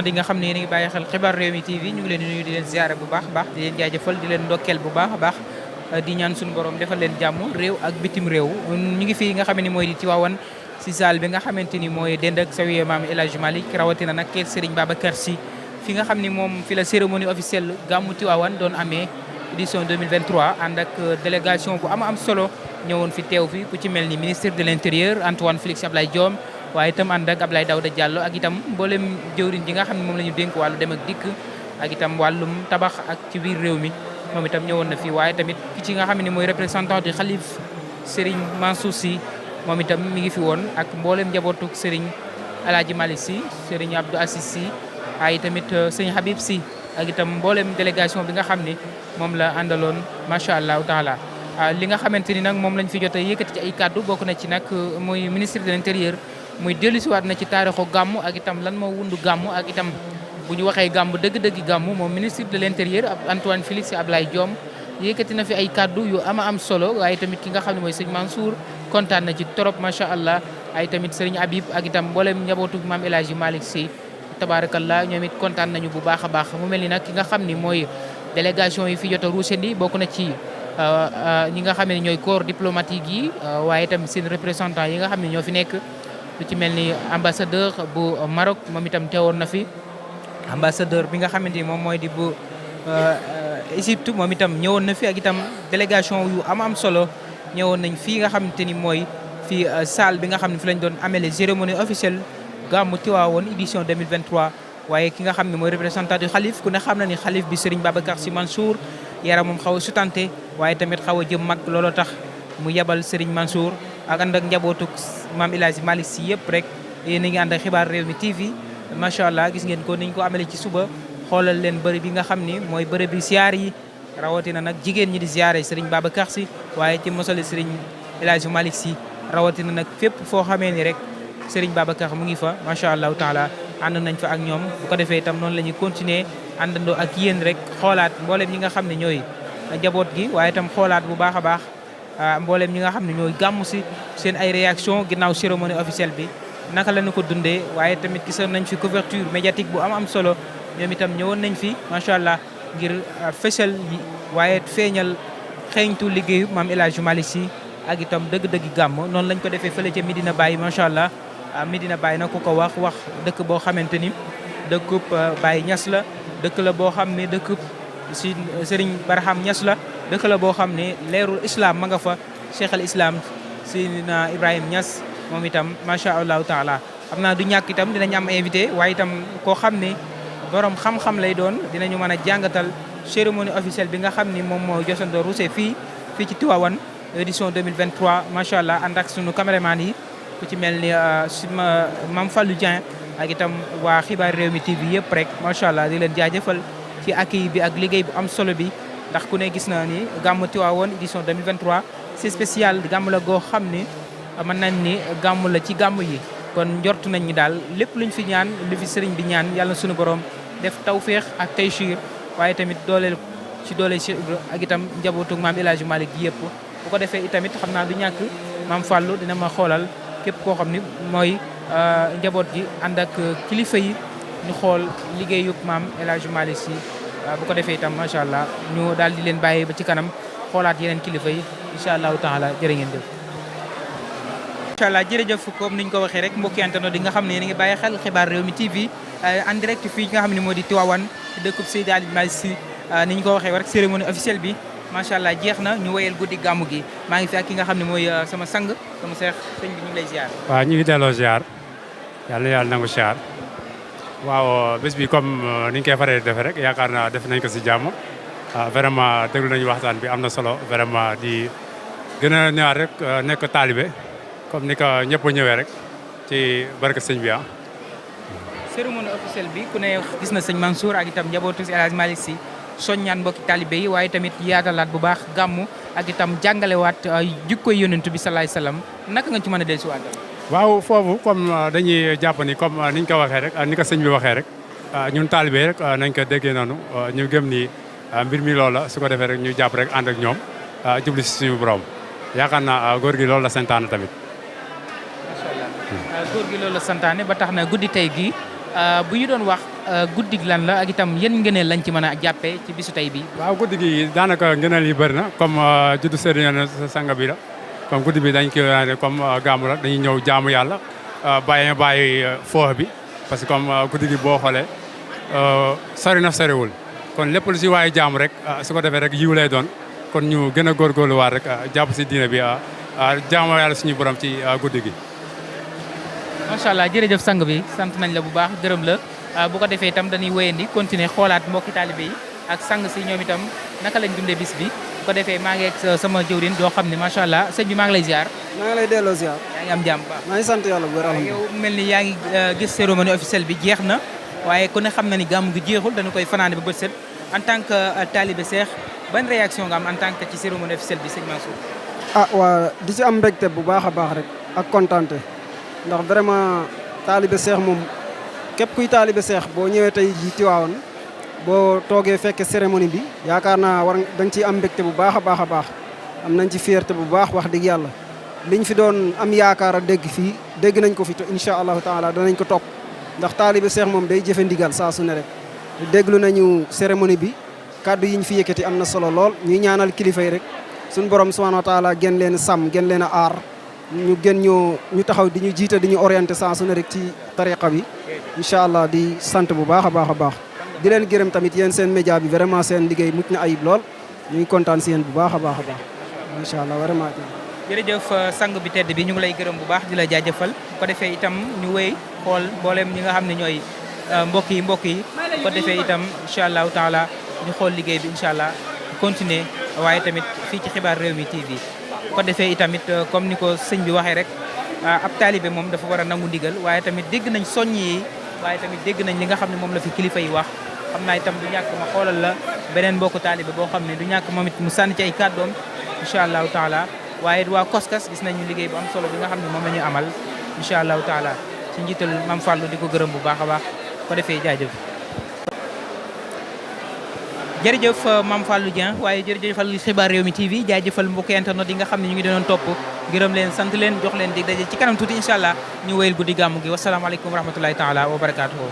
di nga xam ne yéen a ngi bàyyi xel xibaar Rewmi TV ñu ngi leen di nuyu di leen ziare bu baax baax di leen jaajëfal di leen ndokkeel bu baax a baax di ñaan suñu borom defal leen jàmm réew ak bitim réew ñu ngi fii nga xam ne mooy di Tivaouane si salle bi nga xamante ni mooy dend ak sawiye maam El Hadji Malick rawatina nag kër Serigne Babacar Sy fi nga xam ni moom fi la cérémonie officielle gàmmu Tivaouane doon amee édition 2023 ànd ak délégation bu am solo ñëwoon fi teew fi ku ci mel ni ministre de l'intérieur Antoine Félix Abdoulaye Diome waaye itam ànd ak Abdoulaye Daouda Diallo ak itam mboolem jëwriñ ji nga xam ne moom la ñu dénk wàllu dem ak dikk ak itam wàllum tabax ak ci biir réew mi moom itam ñëwoon na fi waaye tamit ki ci nga xam ne mooy représentant du xalif Serigne Mansour Sy moom itam mi ngi fi woon ak mboolem njabootuk Serigne El Hadji Malick Sy Serigne Abdou Assis Sy ay tamit Serigne Habib Sy ak itam mboolem délégation bi nga xam ne moom la àndaloon macha allahu taala li nga xamante ni nag moom lañ fi jot a yëkkati ci ay kàddu bokk na ci nag muy ministre de l'intérieur muy dellusiwaat na ci taarixu gàmmu ak itam lan moo wundu gàmmu ak itam bu ñu waxee gàmmu dëgg-dëgg gàmmu moom ministre de l'intérieur Antoine Félix Abdoulaye Diome yëkkati na fi ay kàddu yu am solo waaye tamit ki nga xam ne mooy sëñ Mansour kontaan na ci trop macha allah ay tamit sëriñ Habib ak itam mboolem njabootu maam El Hadji Malick Sy tabarakallah ñoom it kontaan nañu bu baax a baax mu mel ni nag ki nga xam ni mooy délégation yi fi jot a ruusandi bokk na ci ñi nga xam ne ñooy corps diplomatique yi waaye itam seen représentant yi nga xam ne ñoo fi nekk lu ci mel ni ambassadeur bu Maroc moom itam teewoon na fi ambassadeur bi nga xamante ni moom mooy di bu Égypte moom itam ñëwoon na fi ak itam délégation yu am solo ñëwoon nañ fii nga xamante ni mooy fii salle bi nga xam ne fi lañ doon amele cérémonie officielle gàmmu Tivaouane édition 2023 waaye ki nga xam ne mooy représentant du xalif ku ne xam na ni xalif bi Serigne Babacar Sy Mansour yaram moom xaw a sutante waaye tamit xaw a jëm mag looloo tax mu yebal Serigne Mansour ak ànd ak njabootu maam El Hadji Malick Sy yëpp rek yéen a ngi ànd ak xibaar Rewmi TV macha allah gis ngeen ko niñ ko amele ci suba xoolal leen bërëb bi nga xam ni mooy bërëb bi ziar yi rawatina nag jigéen ñi di ziare Serigne Babacar Sy waaye ci mosali Serigne El Hadji Malick Sy rawatina nag fépp foo xamee ni rek Serigne Babacar mu ngi fa macha allahu taala ànd nañ fa ak ñoom bu ko defee itam noonu la ñuy continuer àndandoo ak yéen rek xoolaat mboolem ñi nga xam ne ñooy njaboot gi waaye itam xoolaat bu baax a baax mboolem ñi nga xam ne ñooy gàmmu si seen ay réaction ginnaaw cérémonie officielle bi naka la ñu ko dundee waaye tamit gisoon nañ fi couverture médiatique bu am solo ñoom itam ñëwoon nañ fi macha allah ngir fësal waaye feeñal xeeñtu liggéeyu maam El Hadji Malick Sy ak itam dëgg-dëgg gàmm noonu lañ ko defee fële ca Medina Baye macha allah Medina Baye nag ku ko wax dëkk boo xamante ni dëkkub Baye Niass la dëkk la boo xam ne dëkkub si Serigne Barham Niass la dëkk la boo xam ne leerul islam ma nga fa Cheikh al Islam Seydina Ibrahim Niass moom itam macha allahu taala xam naa du ñàkk itam dinañ am invité waaye itam koo xam ne borom xam-xam lay doon dinañu mën a jàngatal cérémonie officielle bi nga xam ni moom moo josandoo ruuse fii ci Tivaouane édition 2023 macha allah ànd ak sunu caméraman yi ku ci mel ni Mame Fallou Dieng ak itam waa xibaar Rewmi TV yëpp rek macha allah di leen jaajëfal ci accueil bi ak liggéey bu am solo bi ndax ku ne gis na ni gàmmu Tivaouane édition 2023 c'est spécial gàmm la goo xam ni mën nañ ni gàmm la ci gàmm yi kon njort nañ ni daal lépp luñ fi ñaan lu fi sëriñ bi ñaan yàlla sunu borom def tawféex ak taysiir waaye tamit doole ak itam njabootu maam El Hadji Malick gi yëpp bu ko defee itamit xam naa du ñàkk maam Fallou dina ma xoolal képp koo xam ni mooy njaboot gi ànd ak kilifa yi ñu xool liggéeyub maam El Hadji Malick Sy bu ko defee itam macha allah ñu daal di leen bàyyi ba ci kanam xoolaat yeneen kilifa yi incha allahu taala jërë ngeen jëf. incha allah jërëjëf comme niñ ko waxee rek mbokki internet di nga xam ne yéen a ngi bàyyi xel xibaar Rewmi TV en direct fii nga xam ne moo di Tivaouane ci dëkkub Seydi Hadji Malick Sy ni ñu ko waxee rek cérémonie officielle bi macha allah jeex na ñu wéyal guddi gàmmu gi maa ngi fi ak ki nga xam ne mooy sama sang sama seex sëñ bi ñu ngi lay ziar. waaw ñu ngi delloo ziar yàlla nangu ziar waaw bés bi comme ni ñu koy faree defee rek yaakaar naa def nañ ko si jàmm vraiment déglu nañu waxtaan bi am na solo vraiment di gën a ñëwaat rek nekk taalibe comme ni ko ñëpp a ñëwee rek ci barke sëñ bi cérémonie officielle bi ku ne gis na sëñ Mansour ak itam njabootu El Hadji Malick Sy soññaan mbokki talibé yi waaye tamit yaatalaat bu baax gàmmu ak itam jàngalewaat jikkoy yonent bi salaay salaam naka nga ci mën a dellusiwaat. waaw foofu comme dañuy jàpp ni comme niñ ko waxee rek ni ko sëñ bi waxee rek ñun talibé rek nañ ko déggee noonu ñu gëm ni mbir mi loolu la su ko defee rek ñu jàpp rek ànd ak ñoom jubli si suñu borom yaakaar naa góor gi loolu la santaane tamit. macha allah góor gi loolu la santaane ba tax na guddi tey gii bu ñu doon wax guddig lan la ak itam yéen ngëneel lañ ci mën a jàppee ci bisu tey bi. waaw guddi gi daanaka ngëneel yi bëri na comme juddu Seydina sanga bi la comme guddi bi dañ koy comme gàmmu la dañuy ñëw jaamu yàlla bàyyi foox bi parce que comme guddi gi boo xoolee sori na soriwul kon lépp lu si waaye jaamu rek su ko defee rek yiw lay doon kon ñu gën a góorgóorluwaat rek jàpp si diine bi jaamu yàlla suñu borom ci guddi gi. macha allah jërëjëf sang bi sant nañ la bu baax gërëm la bu ko defee itam dañuy wéyandi continuer xoolaat mbokki taalibe yi ak sang si ñoom itam naka lañ dundee bis bi bu ko defee maa ngi ak sama jëwrin doo xam ne macha allah sëñ bi maa ngi lay ziar. maa ngi lay delloo ziar. yaa ngi am jàmm baax. maa ngi sant yàlla bu wér alhamdulilah. yow mel ni yaa ngi gis cérémonie officielle bi jeex na waaye ku ne xam na ni gàmmu gi jeexul dañu koy fanaane ba bët set en tant que taalibe Seex ban réaction nga am en tant que ci cérémonie officielle bi sëñ Mansour. waa di ci am mbégte bu baax a baax rek ak kontaante ndax vraiment taalibe Seex moom képp kuy taalibe Seex boo ñëwee tey jii Tiwaawan boo toogee fekke cérémonie bi yaakaar naa da nga ciy am mbégte bu baax a baax a baax am nañ ci fierté bu baax wax dëgg yàlla liñ fi doon am yaakaar a dégg fii dégg nañ ko fi te incha allahu taala danañ ko topp ndax taalibe Seex moom day jëfe ndigal saa su ne rek déglu nañu cérémonie bi kàddu yi ñu fi yëkkati am na solo lool ñuy ñaanal kilifa yi rek suñu borom subhanahu wa taala gën leen sàmm gën leen a aar ñu gën ñu taxaw di ñu jiite di ñu orienté saa su ne rek ci tariqa bi incha allah di sant bu baax a baax a baax di leen gërëm tamit yéen seen média bi vraiment seen liggéey mucc na ayib lool ñu ngi kontaan si yéen bu baax a baax a baax incha allah vraiment. jërëjëf sang bi tedd bi ñu ngi lay gërëm bu baax di la jaajëfal bu ko defee itam ñu wéy xool mboolem ñi nga xam ne ñooy mbokk yi bu ko defee itam incha allahu taala ñu xool liggéey bi incha allah continuer waaye tamit fii ci xibaar réew mi TV bu ko defee itamit comme ni ko sëñ bi waxee rek ab taalibe moom dafa war a nangu ndigal waaye tamit dégg nañ soññ yi waaye tamit dégg nañ li nga xam ne moom la fi kilifa yi wax xam naa itam du ñàkk ma xoolal la beneen mbokku taalibe boo xam ne du ñàkk moom it mu sànni ci ay kàddoom incha allahu taala waaye waa Koskas gis nañu liggéey bu am solo bi nga xam ne moom la ñu amal incha allahu taala ci njiital Mame Fallou di ko gërëm bu baax a baax ko defee jaajëf jërëjëf Mame Fallou Dieng waaye jërëjëfal xibaar réew mi TV jaajëfal mbokki internet yi nga xam ne ñu ngi doon topp gërëm leen sant leen jox leen dig daje ci kanam tuuti incha allah ñu wéyal guddi gàmmu gi wasalaamaaleykum wa rahmatulahi taala wa barakaatuhu